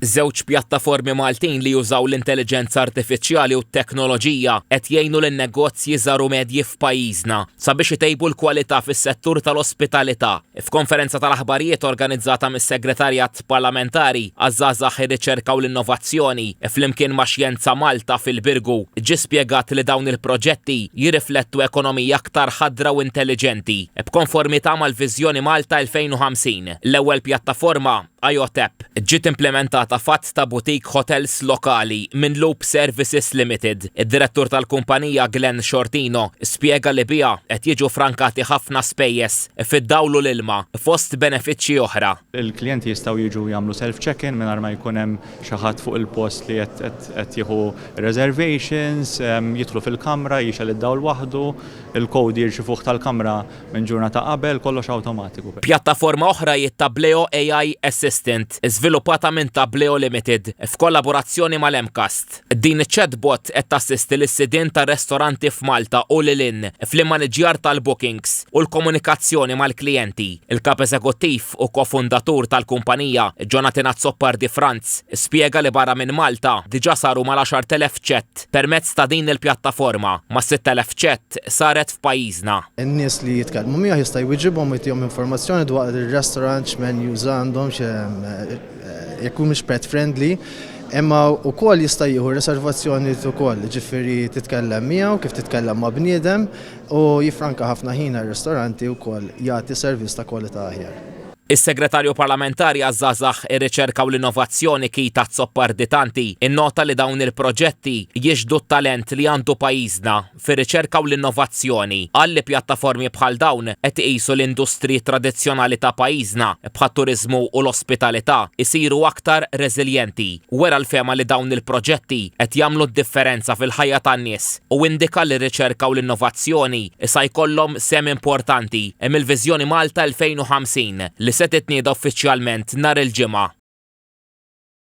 Żewġ pjattaformi Maltin li jużaw l-intelliġenza artifiċjali u t-teknoloġija qed jgħinu lin-negozji żgħar u medji f'pajjiżna sabiex itejbu l-kwalità fis-settur tal-ospitalità. F'konferenza tal-aħbarijiet organizzata mis-Segretarjat Parlamentari għaż-Żgħażagħ, ir-Riċerka u l-Innovazzjoni flimkien ma' Xjenza Malta fil-Birgu, ġie spjegat li dawn il-proġetti jirriflettu ekonomija aktar ħadra u intelliġenti, b'konformità mal-Viżjoni Malta 2050. L-ewwel pjattaforma, IOTApp, ġiet implementata f'għadd ta' boutique hotels lokali minn Loop Services Limited. Id-direttur tal-kumpanija Glenn Shortino spjega li biha qed jiġu frankati ħafna spejjeż fid-dawl u l-ilma, fost benefiċċji oħra. Il-klijenti jistgħu jiġu jagħmlu self check-in mingħajr ma jkun hemm xi ħadd fuq il-post li qed jieħu reservations, jidħlu fil-kamra, jixgħel id-dawl waħdu, il-code jirċivuh tal-kamra minn ġurnata qabel, kollox awtomatiku. Pjattaforma oħra hi Tableo AI Assistant, żviluppata minn Tableo Limited f'kollaborazzjoni mal-MCAST. Din iċ-chatbot qed tassisti lis-sidien ta' restoranti f'Malta u lil hinn fl-immaniġjar tal-bookings u l-komunikazzjoni mal-klijenti. Il-kap eżekuttiv u kofundatur tal-kumpanija, Jonathan Azzopardi Franz, spjega li barra minn Malta diġà saru mal-10,000 chat permezz ta' din il-pjattaforma, mas-6,000 chat saret f'pajjiżna. In-nies li jitkellmu miegħu jista' jwiġibhom u jtihom informazzjoni dwar ir-restaurant, x'menus għandhom, jekk humiex pet friendly, imma wkoll jista' jieħu reservazzjoni ukoll, ġifieri titkellem miegħu kif titkellem ma' bniedem u jifranka ħafna ħin għar-ristoranti, wkoll jagħti servizz ta' kwalità aħjar. Is-Segretarju Parlamentari għaż-Żgħażagħ, ir-Riċerka u l-Innovazzjoni Keith Azzopardi Tanti innota li dawn il-proġetti jixhdu t-talent li għandu pajjiżna fir-riċerka u l-innovazzjoni. Qal li pjattaformi bħal dawn qed iqisu l-industriji tradizzjonali ta' pajjiżna bħat-turiżmu u l-ospitalità isiru aktar reżiljenti. Wera l-fehma li dawn il-proġetti qed jagħmlu d-differenza fil-ħajja tan-nies u indika li r-riċerka u l-innovazzjoni sa jkollhom sehem importanti mill-Viżjoni Malta 2050 li se titnieda uffiċjalment nhar il-Ġimgħa.